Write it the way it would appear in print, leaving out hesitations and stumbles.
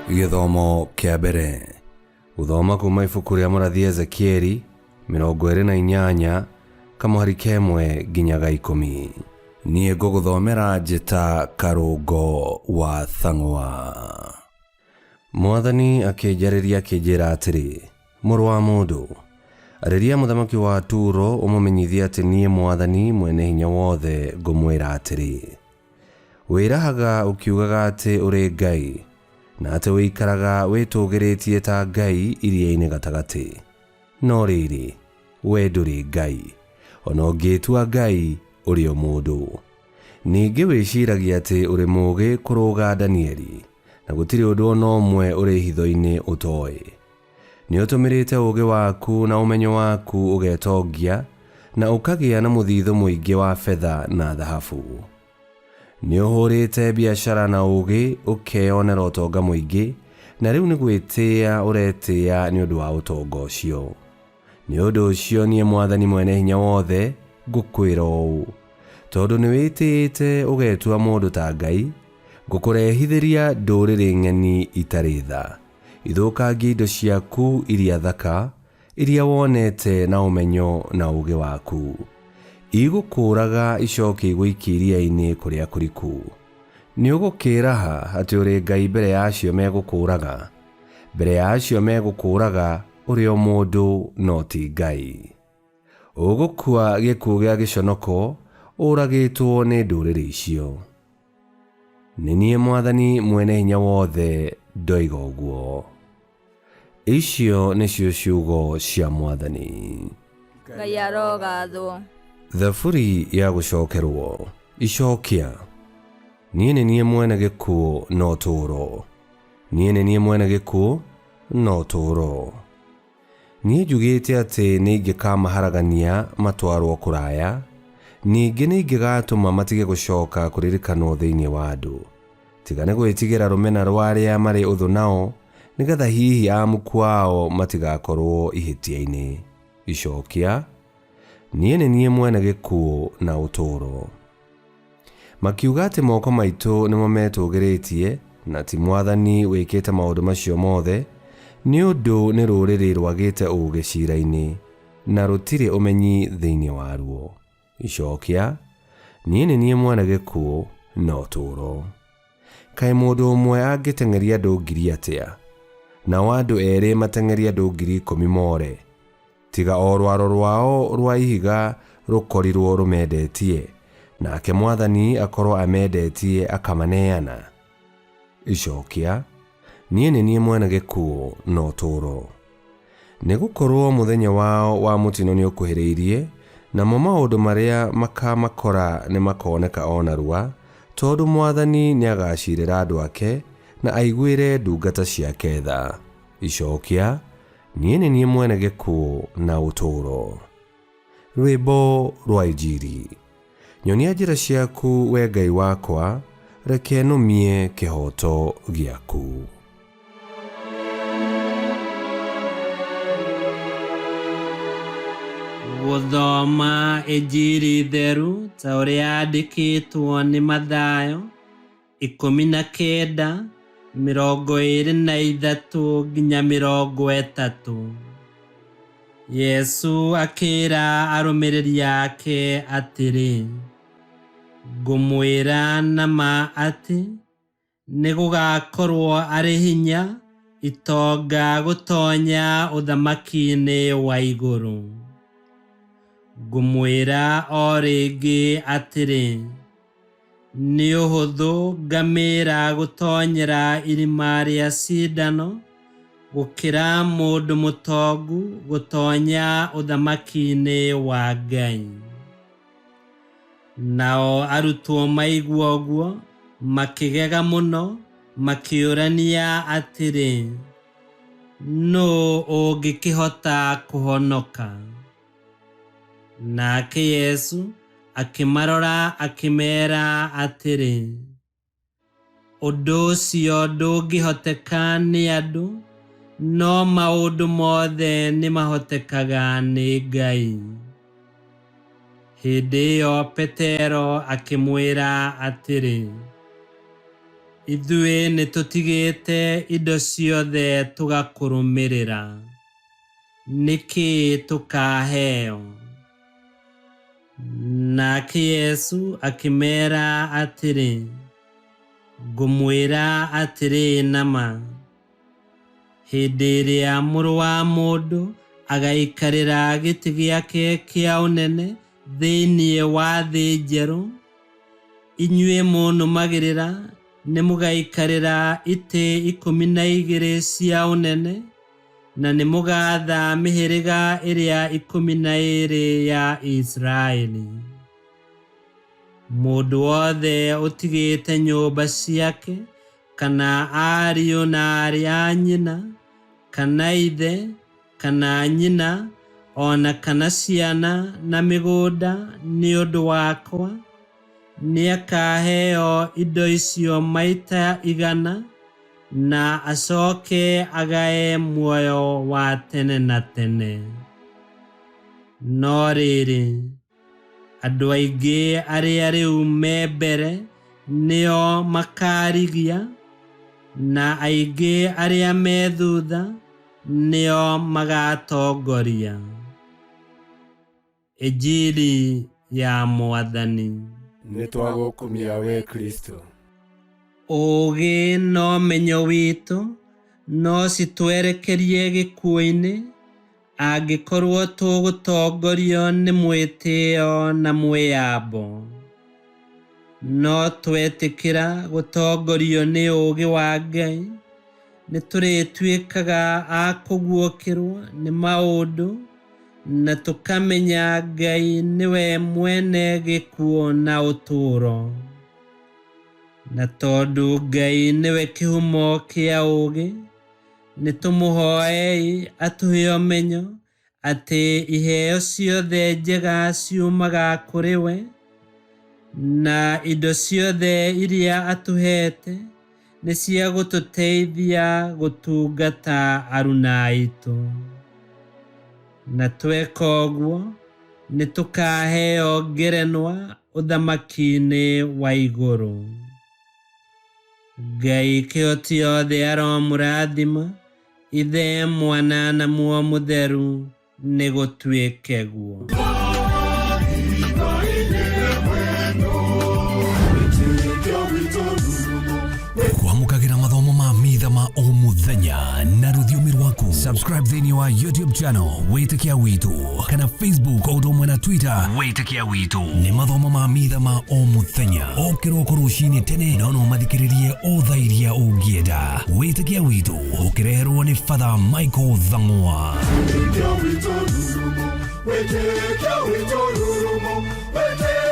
Gĩthomo kĩa mbere. Gũthoma kuma ibuku rĩa mũrathi Ezekieli 28 kamũhari kemwe nginya ga 10. Niĩ ngũgũthomera njĩta Karũngo wa Thang'wa. Mwathani akĩnjarĩria akĩnjĩra atĩrĩ, Mũrũ wa mũndũ, arĩria mũthamaki wa Turo ũmũmenyithie atĩ niĩ Mwathani Mwene Hinya Wothe ngũmwĩra atĩrĩ, Wĩrahaga ũkiugaga atĩ ũrĩ ngai, na atĩ ũikaraga wĩtũũgĩrĩtie ta ngai iria-inĩ gatagatĩ. No rĩrĩ, wee ndũrĩ ngai, o na ũngĩĩtua ngai, ũrĩ o mũndũ. Ningĩ wĩciragia atĩ ũrĩ mũũgĩ kũrũga Danieli, na gũtirĩ ũndũ o na ũmwe ũrĩ hitho-inĩ ũtoĩ. Nĩũtũmĩrĩte ũũgĩ waku na ũmenyo waku ũgetongia, na ũkagĩa na mũthithũ mũingĩ wa betha na thahabu. Nĩũhũrĩte biacara na ũũgĩ ũkeyonera ũtonga mũingĩ, na rĩu nĩ gwĩtĩĩa ũretĩĩa nĩ ũndũ wa ũtonga ũcio. Nĩ ũndũ ũcio niĩ Mwathani Mwene-Hinya-Wothe ngũkwĩra ũũ, Tondũ nĩwĩtĩĩte ũgetua mũndũ ta Ngai, ngũkũrehithĩria ndũrĩrĩ ng'eni itarĩ tha, ithũkangie indo ciaku iria thaka, iria wonete na ũmenyo na ũũgĩ waku. Igũkũũraga icoke igũikie iria-inĩ kũrĩa kũriku. Nĩũgũkĩĩraha atĩ ũrĩ Ngai mbere ya acio megũkũũraga? Mbere ya acio megũkũũraga, ũrĩ o mũndũ no ti Ngai. Ũgũkua gĩkuũ gĩa gĩconoko ũũragĩtwo nĩ ndũrĩrĩ icio. Nĩ niĩ Mwathani Mwene-Hinya-Wothe ndoiga ũguo. Icio nĩcio ciugo cia Mwathani. Ngai arogathwo. Thaburi ya gũcokerwo. Icokia. Niĩ nĩ niĩ mwene gĩkuũ na ũtũũro. Niĩ nĩ niĩ mwene gĩkuũ na ũtũũro. Niĩ njugĩte atĩ nĩ ingĩkamaharagania matwarwo kũraya, ningĩ nĩ ingĩgatũma matige gũcoka kũririkanwo thĩinĩ wa andũ. Tiga nĩ gwĩtigĩra rũmena rwa arĩa marĩ ũthũ nao, nĩgetha hihi amuku ao matigakorwo ihĩtia-inĩ. Icokia, Niĩ nĩ niĩ mwene gĩkuũ na ũtũũro. Makiuga atĩ moko maitũ nĩmo metũũgĩrĩtie, na ti Mwathani wĩkĩte maũndũ macio mothe, nĩ ũndũ nĩ rũrĩrĩ rwagĩte ũũgĩ cira-inĩ, na rũtirĩ ũmenyi thĩinĩ waruo. Icokia, Niĩ nĩ niĩ mwene gĩkuũ na ũtũũro. Kaĩ mũndũ ũmwe angĩteng'eria andũ ngiri atĩa, nao andũ erĩ mateng'erie andũ 10,000 more? Tiga o rwaro rwao rwa ihiga rũkorirwo rũmendetie, nake Mwathani akorwo amendetie akamaneana? Icokia, Niĩ nĩ niĩ mwene gĩkuũ na ũtũũro. Nĩ gũkorwo mũthenya wao wa mũtino nĩũkuhĩrĩirie, namo maũndũ marĩa makamakora nĩmakoneka o narua, tondũ Mwathani nĩagaciirĩra andũ ake, na aiguĩre ndungata ciake tha. Icokia, Niĩ nĩ niĩ mwene gĩkuũ na ũtũũro. Rwĩmbo rwa Injiri. Nyonia njĩra ciaku, wee Ngai wakwa, reke nũmie kĩhooto gĩaku. Gũthoma Injiri theru ta ũrĩa yandĩkĩtwo nĩ Mathayo 19, 23 nginya 30. Yesũ akĩĩra arũmĩrĩri ake atĩrĩ, Ngũmwĩra na ma atĩ, nĩgũgakorwo arĩ hinya itonga gũtonya ũthamaki-inĩ wa igũrũ. Ngũmwĩra o rĩngĩ atĩrĩ, Nĩ ũhũthũ ngamĩra gũtonyera irima rĩa cindano gũkĩra mũndũ mũtongu gũtonya ũthamaki-inĩ wa Ngai. Nao arutwo maigua ũguo makĩgega mũno, makĩũrania atĩrĩ, Nũũ ũngĩkĩhota kũhonoka? Nake Yesu akĩmarora akĩmeera atĩrĩ, Ũndũ ũcio ndũngĩhoteka nĩ andũ, no maũndũ mothe nĩ mahotekaga nĩ Ngai. Hĩndĩ ĩyo Petero akĩmwĩra atĩrĩ, Ithuĩ nĩtũtigĩte indo ciothe tũgakũrũmĩrĩra. Nĩkĩ tũkaheo? Nake Yesu akĩmeera atĩrĩ, Ngũmwĩra atĩrĩ na ma, hĩndĩ ĩrĩa Mũrũ wa Mũndũ agaikarĩra gĩtĩ gĩake kĩa ũnene thĩinĩ wa thĩ njerũ, inyuĩ mũnũmagĩrĩra nĩmũgaikarĩra itĩ 12 cia ũnene, na nĩmũgaatha mĩhĩrĩga ĩrĩa 12 ya Isiraeli. Mũndũ wothe ũtigĩte nyũmba ciake, kana ariũ na aarĩ a nyina, kana ithe, kana nyina, o na kana ciana na mĩgũnda nĩ ũndũ wakwa, nĩakaheo indo icio maita 100 na acoke agae muoyo wa tene na tene. No rĩrĩ, andũ aingĩ arĩa rĩu me mbere nĩo makaarigia, na aingĩ arĩa me thutha nĩo magatongoria. Injiri ya Mwathani. Nĩtwagũkumia we Kristo. Ũũgĩ na ũmenyo witũ no citwerekerie gĩkuũ-inĩ angĩkorwo tũgũtongorio nĩ mwĩtĩo na mwĩyambo. No twetĩkĩra gũtongorio nĩ ũũgĩ wa Ngai, nĩtũrĩtuĩkaga a kũguũkĩrwo nĩ maũndũ na tũkamenya Ngai nĩwe mwene gĩkuũ na ũtũũro. Na tondũ Ngai nĩwe kĩhumo kĩa ũũgĩ, nĩtũmũhoei atũhe ũmenyo atĩ iheo ciothe njega ciumaga kũrĩ we, na indo ciothe iria atũheete nĩ cia gũtũteithia gũtungata aruna aitũ. Na tweka ũguo nĩtũkaheo ngerenwa ũthamaki-inĩ wa igũrũ. Ngai kĩhoti othe aromũrathima, Ithe, Mwana na Muoyo Mũtheru, nĩgũtuĩke guo. Kwamũkagĩra mathomo ma mitha ma o mũthenya na rũthiomi rwaku. Subscribe thĩinĩ wa YouTube channel Wĩtĩkia Witũ kana Facebook o ũndũ ũmwe na Twitter Wĩtĩkia Witũ. Nĩ mathomo ma mitha ma o mũthenya o kĩroko rũcinĩ tene, no no mathikĩrĩrie o thaa iria ũngĩenda. Wĩtĩkia Witũ ũkĩreherwo nĩ Father Michael Thang'wa. Wĩtĩkia witũ rurumo, wĩtĩkia witũ rurumo, wĩtĩkia